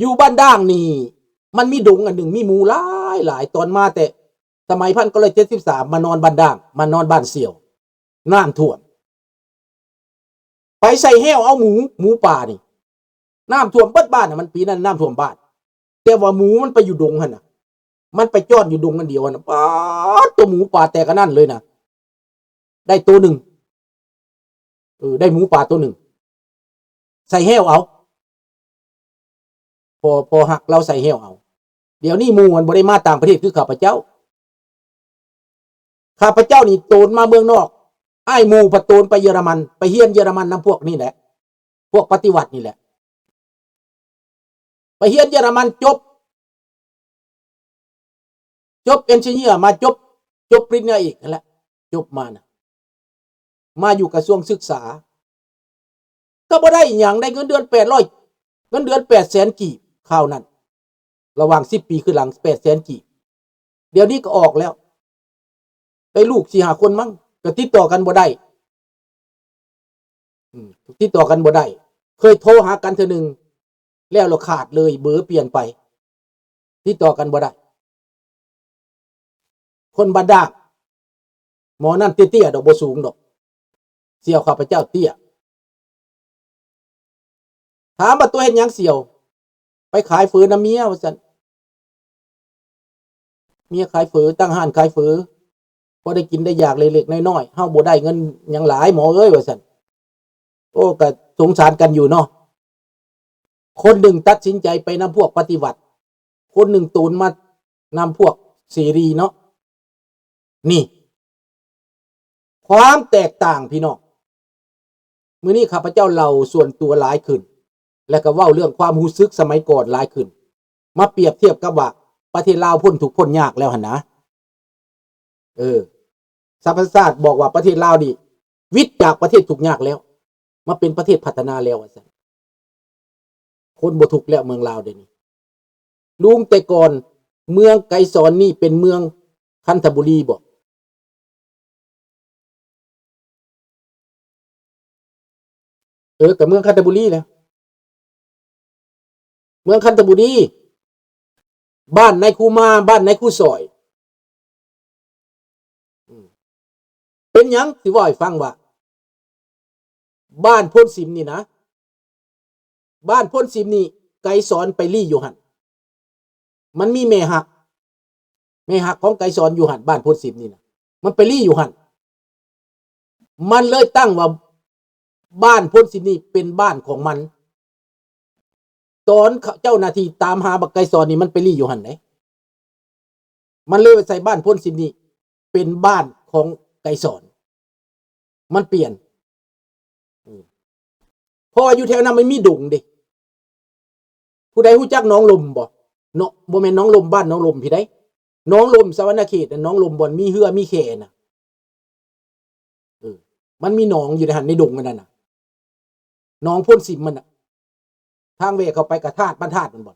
ຢູ່ບ້ານດ່າງນີ້ ມັນມີດົງອັນໜຶ່ງ ມີໝູຫຼາຍໆ ຕອນມາແຕ່ສະໄໝພັນເກົ້າຮ້ອຍເຈັດສິບສາມ ມານອນບ້ານດ່າງ ມານອນບ້ານສ່ຽວ ນ້ຳຖ້ວມ ໄປໃສ່ແຮ້ວເອົາໝູ ໝູປ່ານີ້ ນ້ຳຖ້ວມເບິດບ້ານນະ ມັນ ປີນັ້ນນ້ຳຖ້ວມບ້ານ ແຕ່ວ່າໝູມັນໄປຢູ່ດົງຫັ້ນນະ ມັນໄປຈອນຢູ່ດົງອັນດຽວຫັ້ນນະ ປາດ ໂຕໝູປ່າແຕກອັນນັ້ນເລີຍນະ ໄດ້ໂຕໜຶ່ງ ເອີ ໄດ້ໝູປ່າໂຕໜຶ່ງ ໃສ່ແຮ້ວເອົາ ພໍ່ ພໍ່ຮັກລາວໃສ່ແຮ້ວເອົາ. ດຽວນີ້ໝູມັນບໍ່ໄດ້ມາຕ່າງປະເທດຄືຂ້າພະເຈົ້າ. ຂ້າພະເຈົ້ານີ້ໂຕນມາເມືອງນອກ, ອ້າຍໝູ່ພັດໂຕນໄປເຢຍລະມັນ, ໄປຮຽນເຢຍລະມັນນຳພວກນີ້ແຫຼະ, ພວກປະຕິວັດນີ້ແຫຼະ. ໄປຮຽນເຢຍລະມັນຈົບ, ຈົບເອັນຈິເນຍມາ, ຈົບ, ຈົບປະລິນຍາເອກຫັ້ນແຫຼະ, ຈົບມານະ. ມາຢູ່ກະຊວງສຶກສາ ກໍບໍ່ໄດ້ອີ່ຫຍັງ, ໄດ້ເງິນເດືອນແປດຮ້ອຍ, ເງິນເດືອນແປດແສນກີບ ຄາວນັ້ນ, ລະຫວ່າງສິບປີຄືນຫຼັງ ແປດແສນກີບ. ດຽວນີ້ກໍອອກແລ້ວ, ໄດ້ລູກສີ່ຫ້າຄົນມັ້ງ, ກໍຕິດຕໍ່ກັນບໍ່ໄດ້. ອືມ ຕິດຕໍ່ກັນບໍ່ໄດ້, ເຄີຍໂທຫາກັນເທື່ອໜຶ່ງ ແລ້ວລະຂາດເລີຍ, ເບີປ່ຽນໄປ, ຕິດຕໍ່ກັນບໍ່ໄດ້. ຄົນບ້ານດ່າງ, ໝໍນັ້ນເຕ້ຍໆດອກ, ບໍ່ສູງດອກ, ສ່ຽວຂ້າພະເຈົ້າເຕ້ຍ. ຖາມວ່າຕົວເຮັດຫຍັງສ່ຽວ? ໄປຂາຍເຝີນຳເມຍວ່າຊັ້ນ. ເມຍຂາຍເຝີ, ຕັ້ງຮ້ານຂາຍເຝີ, ພໍໄດ້ກິນໄດ້ຢາກເລັກໆນ້ອຍໆ, ເຮົາບໍ່ໄດ້ເງິນຫຍັງຫຼາຍໝໍເອີຍວ່າຊັ້ນ. ໂອ້ ກະສົງສານກັນຢູ່ເນາະ. ຄົນໜຶ່ງຕັດສິນໃຈໄປນຳພວກປະຕິວັດ, ຄົນໜຶ່ງໂຕນມານຳພວກເສລີເນາະ. ນີ້ ຄວາມແຕກຕ່າງພີ່ນ້ອງ. ມື້ນີ້ຂ້າພະເຈົ້າເລົ່າສ່ວນຕົວຫຼາຍຂຶ້ນ ແລະ ກໍເວົ້າເລື່ອງຄວາມຮູ້ສຶກສະໄໝກ່ອນຫຼາຍຂຶ້ນ, ມາປຽບທຽບກັບວ່າປະເທດລາວພົ້ນທຸກພົ້ນຍາກແລ້ວຫັ້ນນະ. ເອີ ສະຫະປະຊາຊາດບອກວ່າປະເທດລາວນີ້ວິດຈາກປະເທດທຸກຍາກແລ້ວ, ມາເປັນປະເທດພັດທະນາແລ້ວວ່າຊັ້ນ. ຄົນບໍ່ທຸກແລ້ວເມືອງລາວດຽວນີ້. ລຸງ, ແຕ່ກ່ອນເມືອງໄກສອນນີ້ເປັນເມືອງຄັນທະບູລີບໍ? ເອີ ກໍເມືອງຄັນທະບູລີແຫຼະ, ເມືອງຄັນທະບູລີ, ບ້ານນາຍຄູມາ, ບ້ານນາຍຄູສອຍ. ອືມ ເປັນຫຍັງ? ຊິເວົ້າໃຫ້ຟັງວ່າ ບ້ານໂພນສິມນີ້ນະ, ບ້ານໂພນສິມນີ້ ໄກສອນໄປລີ້ຢູ່ຫັ້ນ. ມັນມີແມ່ຮັກ, ແມ່ຮັກຂອງໄກສອນຢູ່ຫັ້ນ, ບ້ານໂພນສິມນີ້ນະ, ມັນໄປລີ້ຢູ່ຫັ້ນ. ມັນເລີຍຕັ້ງວ່າ ບ້ານໂພນສິມນີ້ເປັນບ້ານຂອງມັນ. ຕອນເຈົ້າໜ້າທີ່ຕາມຫາບັກໄກສອນນີ້ ມັນໄປລີ້ຢູ່ຫັ້ນເດ້. ມັນເລີຍໄປໃສ່ບ້ານໂພນສິມນີ້ເປັນບ້ານຂອງໄກສອນ, ມັນປ່ຽນ. ອືມ ເພາະວ່າຢູ່ແຖວນັ້ນມັນມີດົງເດ້. ຜູ້ໃດຮູ້ຈັກໜອງລົມບໍ່? ເນາະ ບໍ່ແມ່ນໜອງລົມ ບ້ານໜອງລົມພີ້ໃດ, ໜອງລົມສະຫວັນນະເຂດນະ, ໜອງລົມບ່ອນມີເຮືອມີແຄນະ. ເອີ ມັນມີໜອງຢູ່ໃນຫັ້ນ ໃນດົງອັນນັ້ນນະ, ໜອງໂພນສິມມັນນະ, ທາງແວ່ເຂົ້າໄປກະທາດ ບ້ານທາດມັນບໍ່.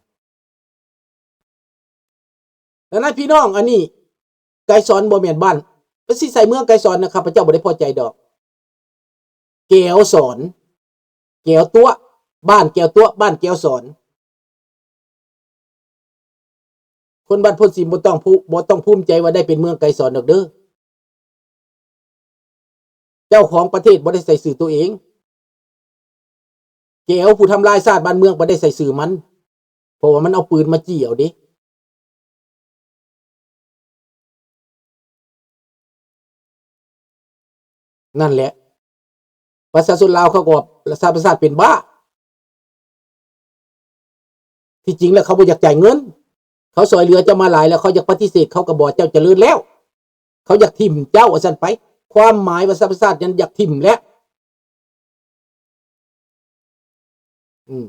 ດັ່ງນັ້ນພີ່ນ້ອງ, ອັນນີ້ໄກສອນບໍ່ແມ່ນບ້ານ, ໄປຊິໃສ່ເມືອງໄກສອນນະ, ຂ້າພະເຈົ້າບໍ່ໄດ້ພໍໃຈດອກ. ແກວສອນ, ແກວຕົວະ, ບ້ານແກວຕົວະ, ບ້ານແກວສອນ. ຄົນບ້ານໂພນສິມບໍ່ຕ້ອງພູ ບໍ່ຕ້ອງພູມໃຈວ່າໄດ້ເປັນເມືອງໄກສອນດອກເດີ. ເຈົ້າຂອງປະເທດບໍ່ໄດ້ໃສ່ຊື່ຕົວເອງ. ແກວຜູ້ທຳລາຍຊາດບ້ານເມືອງບໍ່ໄດ້ໃສ່ຊື່ມັນ, ເພາະວ່າມັນເອົາປືນມາຈີ້ເອົາເດ້. ນັ້ນແຫຼະ ປະຊາຊົນລາວເຂົາກໍວ່າ ປະຊາ ປະຊາຊາດເປັນບ້າ. ທີ່ຈິງແລ້ວເຂົາບໍ່ຢາກຈ່າຍເງິນ, ເຂົາຊ່ອຍເຫຼືອເຈົ້າມາຫຼາຍແລ້ວ ເຂົາຢາກປະຕິເສດ, ເຂົາກໍບອກເຈົ້າຈະເລີນແລ້ວ, ເຂົາຢາກຖິ້ມເຈົ້າວ່າຊັ້ນໄປ. ຄວາມໝາຍປະຊາ ປະຊາຊາດນັ້ນຢາກຖິ້ມແຫຼະ. ອືມ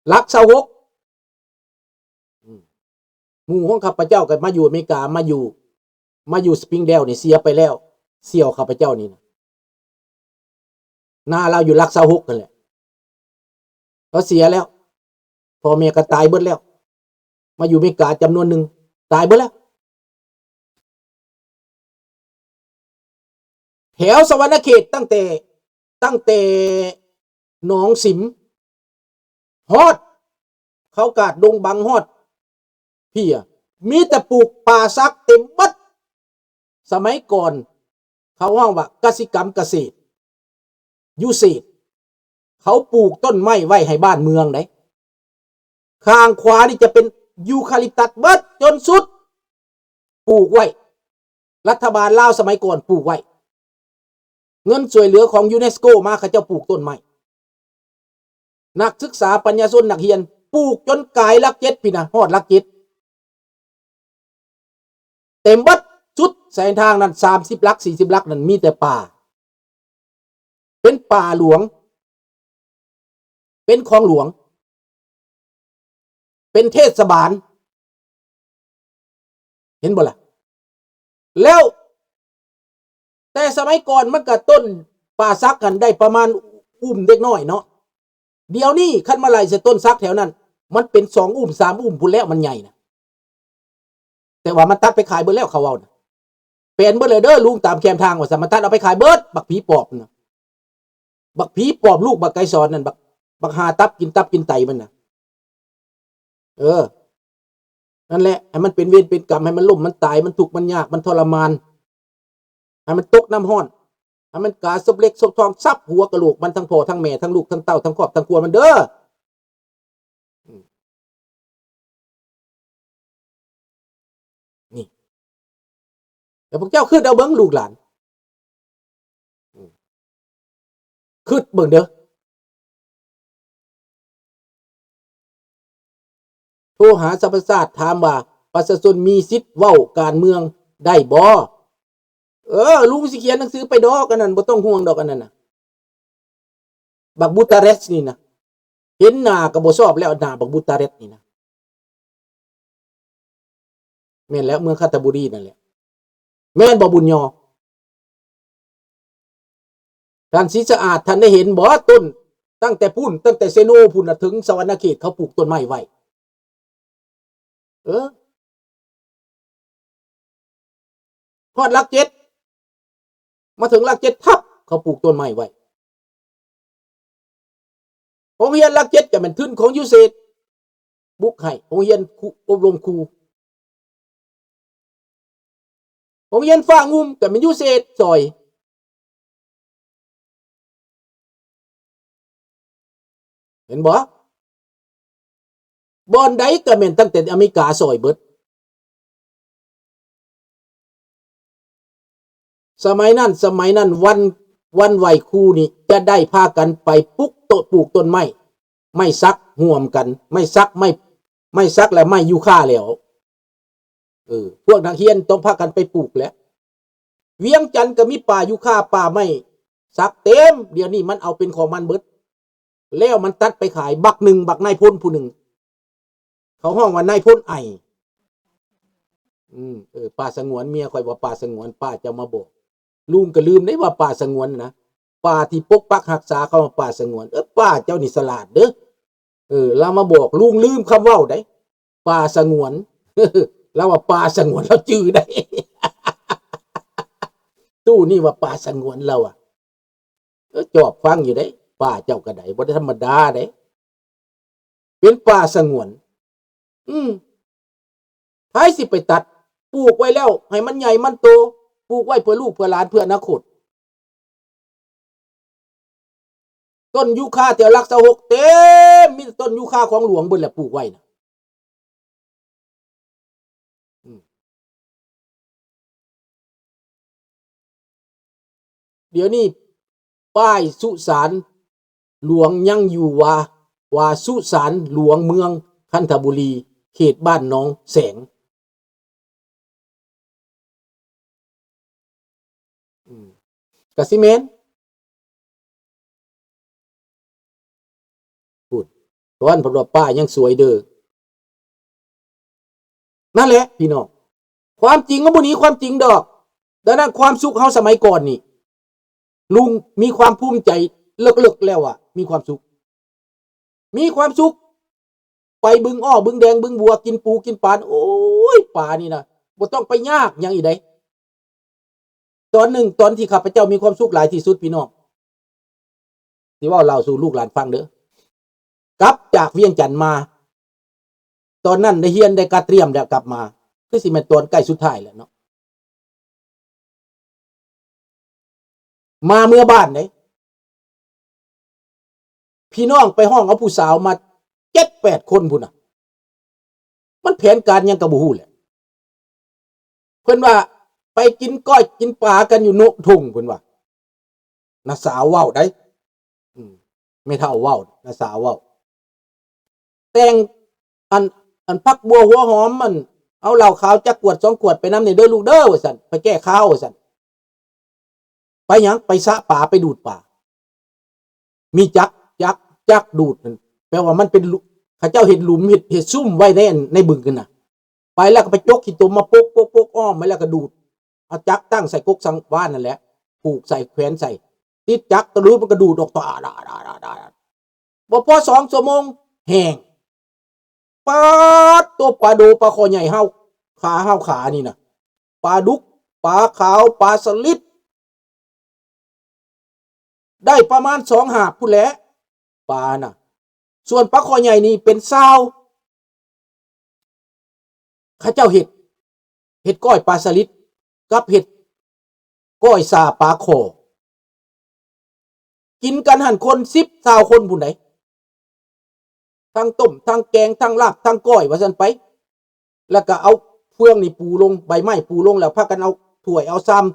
ຫຼັກຊາວຫົກ ອືມ ໝູ່ຂອງຂ້າພະເຈົ້າກໍມາຢູ່ອາເມລິກາ, ມາຢູ່ ມາຢູ່ສະປຣິງແດວນີ້ເສຍໄປແລ້ວ, ສ່ຽວຂ້າພະເຈົ້ານີ້ນະ. ນ້າລາວຢູ່ຫຼັກຊາວຫົກຫັ້ນແຫຼະ, ລາວເສຍແລ້ວ, ພໍ່ແມ່ກໍຕາຍເບິດແລ້ວ, ມາຢູ່ອາເມລິກາຈຳນວນໜຶ່ງ ຕາຍເບິດແລ້ວ. ແຖວສະຫວັນນະເຂດ ຕັ້ງແຕ່ ຕັ້ງແຕ່ໜອງສິມ ຮອດ ເຂົາກາດດົງບັງ ຮອດ ເພຍ ມີແຕ່ປູກປ່າສັກເຕັມເບິດ. ສະໄໝກ່ອນເຂົາຮ້ອງວ່າກະສິກຳກະເສດ ຢູເສດ ເຂົາປູກຕົ້ນໄມ້ໄວ້ໃຫ້ບ້ານເມືອງໃດ໋. ຂ້າງຂວານີ້ຈະເປັນຢູຄາລິບຕັສເບິດຈົນສຸດ ປູກໄວ້ ລັດຖະບານລາວສະໄໝກ່ອນປູກໄວ້ ເງິນຊ່ວຍເຫຼືອຂອງຢູເນສໂກມາ ເຂົາເຈົ້າປູກຕົ້ນໄມ້. ນັກສຶກສາ ປັນຍາຊົນ ນັກຮຽນ ປູກຈົນກາຍຫຼັກເຈັດພີ້ນະ ຮອດຫຼັກເຈັດ ເຕັມເບິດ. ສຸດເສັ້ນທາງນັ້ນ ສາມສິບຫຼັກ ສີ່ສິບຫຼັກນັ້ນ ມີແຕ່ປ່າ ເປັນປ່າຫຼວງ ເປັນຂອງຫຼວງ ເປັນເທດສະບານ ເຫັນບໍ່ລະ? ແລ້ວ ແຕ່ສະໄໝກ່ອນມັນກະຕົ້ນປ່າສັກຫັ້ນໄດ້ປະມານອຸ້ມເດັກນ້ອຍເນາະ. ດຽວນີ້ຄັນມາໄລ່ໃສ່ຕົ້ນສັກແຖວນັ້ນ ມັນເປັນສອງອຸ້ມສາມອຸ້ມພຸ້ນແລ້ວ ມັນໃຫຍ່ນະ. ແຕ່ວ່າມັນຕັດໄປຂາຍເບິດແລ້ວ ເຂົາເວົ້ານະ ແປນເບິດແລ້ວເດີລຸງ ຕາມແຄມທາງວ່າຊັ້ນ ມັນຕັດເອົາໄປຂາຍເບິດ ບັກຜີປອບນະ ບັກຜີປອບ ລູກບັກໄກສອນນັ້ນ ບັກ ບັກຫາຕັບກິນຕັບກິນໄຕມັນນະ. ເອີ ນັ້ນແຫຼະ ໃຫ້ມັນເປັນເວນເປັນກຳ ໃຫ້ມັນລົ້ມ ມັນຕາຍ ມັນທຸກ ມັນຍາກ ມັນທໍລະມານ ໃຫ້ມັນຕົກນ້ຳຮ້ອນ ໃຫ້ມັນກາສົບເຫຼັກສົບທອງ ສັບຫົວກະໂຫຼກມັນ ທັງພໍ່ທັງແມ່ ທັງລູກທັງເຕົ້າ ທັງຄອບທັງຄົວມັນເດີ. ອືມ ນີ້ ແລ້ວພວກເຈົ້າຄິດເອົາເບິ່ງລູກຫຼານ ອືມ ຄິດເບິ່ງເດີ. ໂທຫາສະຫະປະຊາຊາດ ຖາມວ່າປະຊາຊົນມີສິດເວົ້າການເມືອງໄດ້ບໍ່? ເອີ ລຸງຊິຂຽນໜັງສືໄປດອກ ອັນນັ້ນບໍ່ຕ້ອງຫ່ວງດອກ ອັນນັ້ນນະ ບັກບູຕາເຣສນີ້ນະ ເຫັນໜ້າກໍບໍ່ຊອບແລ້ວ ໜ້າບັກບູຕາເຣສນີ້ນະ. ແມ່ນແລ້ວ ເມືອງຄັນທະບູລີນັ້ນແຫຼະ ແມ່ນບໍ່ບຸນຍໍ? ທ່ານສີສະອາດ ທ່ານໄດ້ເຫັນບໍ່ ຕົ້ນ ຕັ້ງແຕ່ພຸ້ນ ຕັ້ງແຕ່ເຊໂນພຸ້ນນະ ເຖິງສະຫວັນນະເຂດ ເຂົາປູກຕົ້ນໄມ້ໄວ້. ເອີ ຮອດຫຼັກເຈັດ ມາເຖິງຫຼັກເຈັດທັບ ເຂົາປູກຕົ້ນໄມ້ໄວ້. ໂຮງຮຽນຫຼັກເຈັດກໍແມ່ນທຶນຂອງຢູເສດ ບຸກໃຫ້ ໂຮງຮຽນຄູ ອົບຮົມຄູ. ໂຮງຮຽນຟ້າງຸ່ມກໍແມ່ນຢູເສດຊ່ອຍ ເຫັນບໍ່? ບ່ອນໃດກໍແມ່ນຕັ້ງແຕ່ອາເມລິກາຊ່ອຍເບິດ. ສະໄໝນັ້ນ ສະໄໝນັ້ນ ວັນ ວັນໄຫວ້ຄູນີ້ ຈະໄດ້ພາກັນໄປປຸກໂຕະ ປູກຕົ້ນໄມ້ ໄມ້ສັກຮ່ວມກັນ ໄມ້ສັກ ໄມ້ ໄມ້ສັກ ແລະ ໄມ້ຢູຄາແລ້ວ. ເອີ ພວກນັກຮຽນຕ້ອງພາກັນໄປປູກແຫຼະ. ວຽງຈັນກໍມີປ່າຢູຄາ ປ່າໄມ້ສັກເຕັມ, ດຽວນີ້ມັນເອົາເປັນຂອງມັນເບິດ ແລ້ວມັນຕັດໄປຂາຍ. ບັກໜຶ່ງ ບັກນາຍພົນຜູ້ໜຶ່ງ ເຂົາຮ້ອງວ່ານາຍພົນໄອ. ອືມ ເອີ ປ່າສະຫງວນ, ເມຍຂ້ອຍວ່າປ່າສະຫງວນ, ປ້າເຈົ້າມາບອກ. ລຸງກໍລືມເດ້ວ່າປ່າສະຫງວນນະ, ປ່າທີ່ປົກປັກຮັກສາ ເຂົາວ່າປ່າສະຫງວນ. ເອີ ປ້າເຈົ້ານີ້ສະຫຼາດເດີ້. ເອີ ລາວມາບອກ, ລຸງລືມຄຳເວົ້າໄດ໋, ປ່າສະຫງວນ. ລາວວ່າປ່າສະຫງວນ, ລາວຈື່ໄດ້. ຕູ້ນີ້ວ່າປ່າສະຫງວນ, ລາວວ່າ. ເອີ ຈອບຟັງຢູ່ເດ້, ປ່າເຈົ້າກໍໄດ້, ບໍ່ໄດ້ທຳມະດາເດ້, ເປັນປ່າສະຫງວນ. ອືມ ໃຜຊິໄປຕັດ? ປູກໄວ້ແລ້ວໃຫ້ມັນໃຫຍ່ມັນໂຕ, ປູກໄວ້ເພື່ອລູກເພື່ອຫຼານ ເພື່ອອະນາຄົດ. ຕົ້ນຢູຄາແຖວຫຼັກຊາວຫົກເຕັມ, ມີແຕ່ຕົ້ນຢູຄາຂອງຫຼວງເບິດແຫຼະ ປູກໄວ້ນະ. ອືມ ດຽວນີ້ປ້າຍສຸສານຫຼວງຍັງຢູ່ວ່າ ວ່າສຸສານຫຼວງເມືອງຄັນທະບູລີ ເຂດບ້ານໜອງແສງ. ອືມ ກະຊິແມ່ນ ພຸ້ນ ຕອນເພິ່ນວ່າປ້າຍັງສວຍເດີ. ນັ້ນແຫຼະພີ່ນ້ອງ, ຄວາມຈິງມັນບໍ່ໜີຄວາມຈິງດອກ. ດັ່ງນັ້ນຄວາມສຸກເຮົາສະໄໝກ່ອນນີ້ ລຸງມີຄວາມພູມໃຈເລິກໆແລ້ວວ່າມີຄວາມສຸກ. ມີຄວາມສຸກ ໄປບຶງອ້ອບຶງແດງບຶງບົວ ກິນປູກິນປານ. ໂອ້ຍ ປານີ້ນະ ບໍ່ຕ້ອງໄປຍາກຫຍັງອີກໃດ. ຕອນໜຶ່ງ ຕອນທີ່ຂ້າພະເຈົ້າມີຄວາມສຸກຫຼາຍທີ່ສຸດ ພີ່ນ້ອງ ຊິເວົ້າເລົ່າສູ່ລູກຫຼານຟັງເດີ້. ກັບຈາກວຽງຈັນມາ ຕອນນັ້ນໄດ້ຮຽນໄດ້ກະຕຽມແລ້ວກັບມາ ຄືຊິແມ່ນຕອນໃກ້ສຸດທ້າຍແລ້ວເນາະ ມາເມືອບ້ານເດ້ ພີ່ນ້ອງໄປຮ້ອງເອົາຜູ້ສາວມາເຈັດແປດຄົນພຸ້ນນະ ມັນແຜນການຫຍັງກໍບໍ່ຮູ້ແຫຼະ ເພິ່ນວ່າໄປກິນກ້ອຍກິນປາກັນຢູ່ໂນະທົ່ງ ເພິ່ນວ່າ ນ້າສາວເວົ້າໄດ໋ ອືມ ແມ່ເຖົ້າເວົ້າ ນ້າສາວເວົ້າ ແຕ່ງ ອັນ ອັນ ຜັກບົ່ວຫົວຫອມ ອັນ ເອົາເຫຼົ້າຂາວຈັກຂວດສອງຂວດໄປນຳແດ່ເດີລູກເດີ ວ່າຊັ້ນ ໄປແກ້ຄາວ ວ່າຊັ້ນ. ໄປຫຍັງ? ໄປຊະປາ ໄປດູດປາ. ມີຈັກ ຈັກ ຈັກດູດນັ້ນ ແປວ່າມັນເປັນ ເຂົາເຈົ້າເຮັດຫຼຸມ ເຮັດ ເຮັດຊຸມໄວ້ໃນ ໃນບຶງຫັ້ນນະ. ໄປແລ້ວກໍໄປຈົກຂີ້ຕົມມາປົກໆໆອ້ອມໄວ້ ແລ້ວກໍດູດ. ເອົາຈັກຕັ້ງໃສ່ກົກສັງວານນັ້ນແຫຼະ ຜູກໃສ່ ແຂວນໃສ່ ຕິດຈັກຕະລຸດ ມັນກໍດູດອອກ ຕາດາດາດາດາດາ. ບໍ່ພໍສອງຊົ່ວໂມງແຫ້ງ. ປາດໂຕ ປາໂດ ປາຄໍໃຫຍ່ ເຮົາ ຂາເຮົາ ຂານີ້ນະ ປາດຸກ ປາຂາວ ປາສະລິດ ໄດ້ປະມານສອງຫາບພຸ້ນແຫຼະ ປານະ. ສ່ວນປາຄໍໃຫຍ່ນີ້ເປັນຊາວ. ເຂົາເຈົ້າເຮັດ ເຮັດກ້ອຍປາສະລິດ ກັບເຮັດກ້ອຍຊາປາຄໍ ກິນກັນຫັ້ນຄົນສິບຊາວຄົນພຸ້ນໃດ໋ ທັງຕົ້ມ ທັງແກງ ທັງລາບ ທັງກ້ອຍ ວ່າຊັ້ນໄປ. ແລ້ວກໍເອົາເຟືອງນີ້ປູລົງ ໃບໄມ້ປູລົງ ແລ້ວພາກັນເອົາຖ້ວຍເອົາຊາມ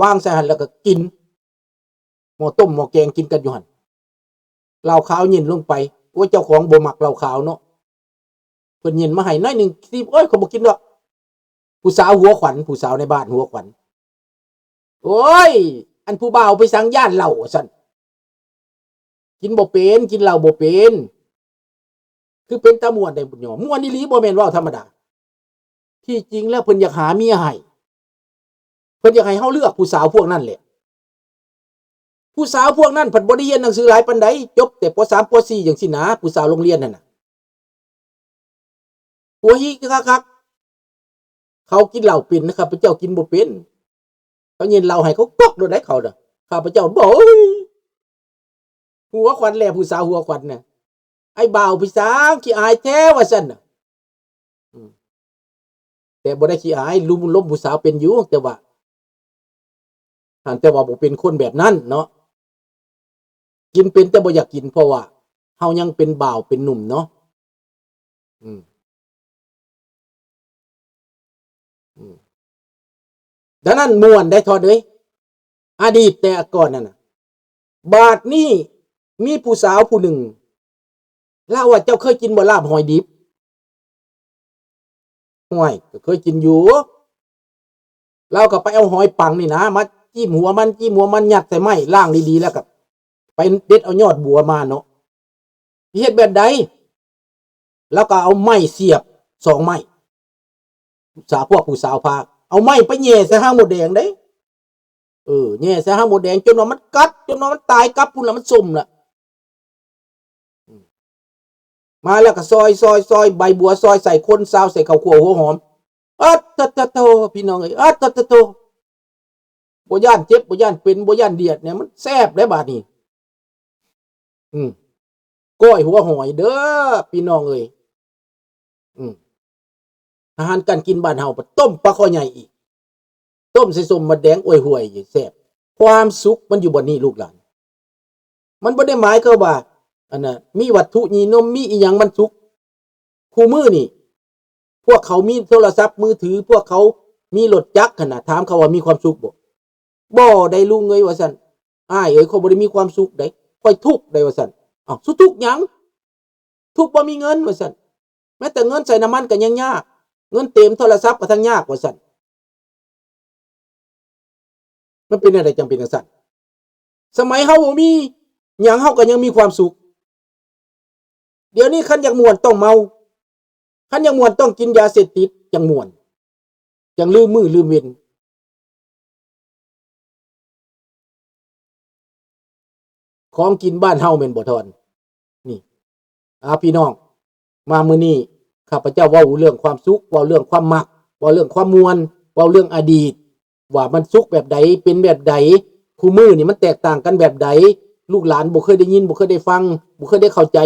ວາງໃສ່ຫັ້ນ ແລ້ວກໍກິນ ໝໍ້ຕົ້ມໝໍ້ແກງກິນກັນຢູ່ຫັ້ນ. ເຫຼົ້າຂາວເຢັນລົງໄປ ໂອ້ຍ ເຈົ້າຂອງບໍ່ມັກເຫຼົ້າຂາວເນາະ ເພິ່ນເຢັນມາໃຫ້ໜ້ອຍໜຶ່ງ ໂອ້ຍ ຂ້ອຍບໍ່ກິນດອກ. ຜູ້ສາວຫົວຂວັນ ຜູ້ສາວໃນບ້ານຫົວຂວັນ ໂອ້ຍ ອັນຜູ້ບ່າວໄປສັງຢ້ານເຫຼົ້າ ວ່າຊັ້ນ ກິນບໍ່ເປັນ ກິນເຫຼົ້າບໍ່ເປັນ. ຄືເປັນຕາມ່ວນໄດ໋ບຸນຍອມ ມ່ວນອີ່ຫຼີ ບໍ່ແມ່ນເວົ້າທຳມະດາ. ທີ່ຈິງແລ້ວເພິ່ນຢາກຫາເມຍໃຫ້ ເພິ່ນຢາກໃຫ້ເຮົາເລືອກຜູ້ສາວພວກນັ້ນແຫຼະ. ຜູ້ສາວພວກນັ້ນພັດບໍ່ໄດ້ຮຽນໜັງສືຫຼາຍປານໃດ ຈົບແຕ່ ປໍສາມ ປໍສີ່ ຈັ່ງຊີ້ນະ ຜູ້ສາວໂຮງຮຽນຫັ້ນນະ. ຫົວຫີຄັກໆ ເຂົາກິນເຫຼົ້າເປັນ ຂ້າພະເຈົ້າກິນບໍ່ເປັນ. ເຂົາເຢັນເຫຼົ້າໃຫ້ ເຂົາກົກໂລດໄດ໋ ເຂົານະ. ຂ້າພະເຈົ້າ ໂອ້ຍ ຫົວຂວັນແຫຼະ ຜູ້ສາວຫົວຂວັນນະ ອ້າຍບ່າວ ພີ່ສາງ ຂີ້ອາຍແທ້ ວ່າຊັ້ນນະ. ອືມ ແຕ່ບໍ່ໄດ້ຂີ້ອາຍ ລຸມລົມຜູ້ສາວເປັນຢູ່ ແຕ່ວ່າ ຫັ້ນ ແຕ່ວ່າບໍ່ເປັນຄົນແບບນັ້ນເນາະ. ກິນເປັນແຕ່ບໍ່ຢາກກິນ ເພາະວ່າເຮົາຍັງເປັນບ່າວເປັນໜຸ່ມເນາະ. ອືມ ອືມ ດັ່ງນັ້ນມ່ວນໄດ໋ ທອດເອີຍ ອະດີດແຕ່ກ່ອນນັ້ນນະ. ບາດນີ້ມີຜູ້ສາວຜູ້ໜຶ່ງ ລາວວ່າ ເຈົ້າເຄີຍກິນບໍ່ລາບຫອຍດິບ? ຫ້ວຍ ກໍເຄີຍກິນຢູ່. ລາວກໍໄປເອົາຫອຍປັງນີ້ນະ ມາຈິ້ມຫົວມັນ ຈິ້ມຫົວມັນ ຍັດໃສ່ໄມ້ ລ້າງດີໆ ແລ້ວກໍໄປເດັດເອົາຍອດບົວມາເນາະ. ຊິເຮັດແບບໃດ? ລາວກໍເອົາໄມ້ສຽບສອງໄມ້ ສາວ ພວກຜູ້ສາວພາ ເອົາໄມ້ໄປແຫຍ່ໃສ່ຮາກມົດແດງເດ້. ເອີ ແຫຍ່ໃສ່ຮາກມົດແດງ ຈົນວ່າມັນກັດ ຈົນວ່າມັນຕາຍກັບພຸ້ນລະ ມັນສົ້ມລະ. ອືມ ມາແລ້ວກໍຊອຍ ຊອຍ ຊອຍ ໃບບົວ ຊອຍໃສ່ ຄົນຊາວໃສ່ເຂົ້າຂົ້ວຫົວຫອມ. ອັດຕະຕະໂຕ ພີ່ນ້ອງເອີຍ ອັດຕະຕະໂຕ ບໍ່ຢ້ານເຈັບ ບໍ່ຢ້ານເປັນ ບໍ່ຢ້ານດຽດແດ່ ມັນແຊບເດ້ບາດນີ້. ອືມ ກ້ອຍຫົວຫອຍເດີ ພີ່ນ້ອງເອີຍ. ອືມ ອາຫານການກິນບ້ານເຮົາ ປາ ຕົ້ມປາຄໍໃຫຍ່ອີກ ຕົ້ມໃສ່ສົ້ມໝາກແດງ ໂອ້ຍ ຫ້ວຍ ແຊບ. ຄວາມສຸກມັນຢູ່ບ່ອນນີ້ ລູກຫຼານ. ມັນບໍ່ໄດ້ໝາຍຄວາມວ່າ ອັນນ່າ ມີວັດຖຸນິຍົມ ມີອີ່ຫຍັງມັນສຸກ. ຄູ່ມື້ນີ້ ພວກເຂົາມີໂທລະສັບມືຖື ພວກເຂົາມີລົດຈັກຫັ້ນນະ ຖາມເຂົາວ່າມີຄວາມສຸກບໍ່? ບໍ່ໄດ້ລຸງເອີຍ ວ່າຊັ້ນ. ອ້າຍເອີຍ ຂ້ອຍບໍ່ໄດ້ມີຄວາມສຸກໃດ໋ ຂ້ອຍທຸກໃດ໋ ວ່າຊັ້ນ. ເອົ້າ ສຸທຸກຫຍັງ? ທຸກບໍ່ມີເງິນ ວ່າຊັ້ນ. ແມ້ແຕ່ເງິນໃສ່ນ້ຳມັນກໍຍັງຍາກ ເງິນເຕັມໂທລະສັບກໍທັງຍາກ ວ່າຊັ້ນ. ມັນເປັນແນວໃດຈັ່ງເປັນຈັ່ງຊັ້ນ? ສະໄໝເຮົາບໍ່ມີຫຍັງ ເຮົາກໍຍັງມີຄວາມສຸກ. ດຽວນີ້ຄັນຢາກມ່ວນຕ້ອງເມົາ ຄັນຢາກມ່ວນຕ້ອງກິນຢາເສບຕິດຈັ່ງມ່ວນ ຈັ່ງລືມມື້ລືມເວັນ. ຂອງກິນບ້ານເຮົາແມ່ນບໍ່ທອນ? ນີ້ ອາ ພີ່ນ້ອງ ມາມື້ນີ້ ຂ້າພະເຈົ້າເວົ້າເລື່ອງຄວາມສຸກ ເວົ້າເລື່ອງຄວາມມັກ ເວົ້າເລື່ອງຄວາມມ່ວນ ເວົ້າເລື່ອງອະດີດ ວ່າມັນສຸກແບບໃດ ເປັນແບບໃດ ຄູ່ມື້ນີ້ມັນແຕກຕ່າງກັນແບບໃດ ລູກຫຼານບໍ່ເຄີຍໄດ້ຍິນ ບໍ່ເຄີຍໄດ້ຟັງ ບໍ່ເຄີຍໄດ້ເຂົ້າໃຈ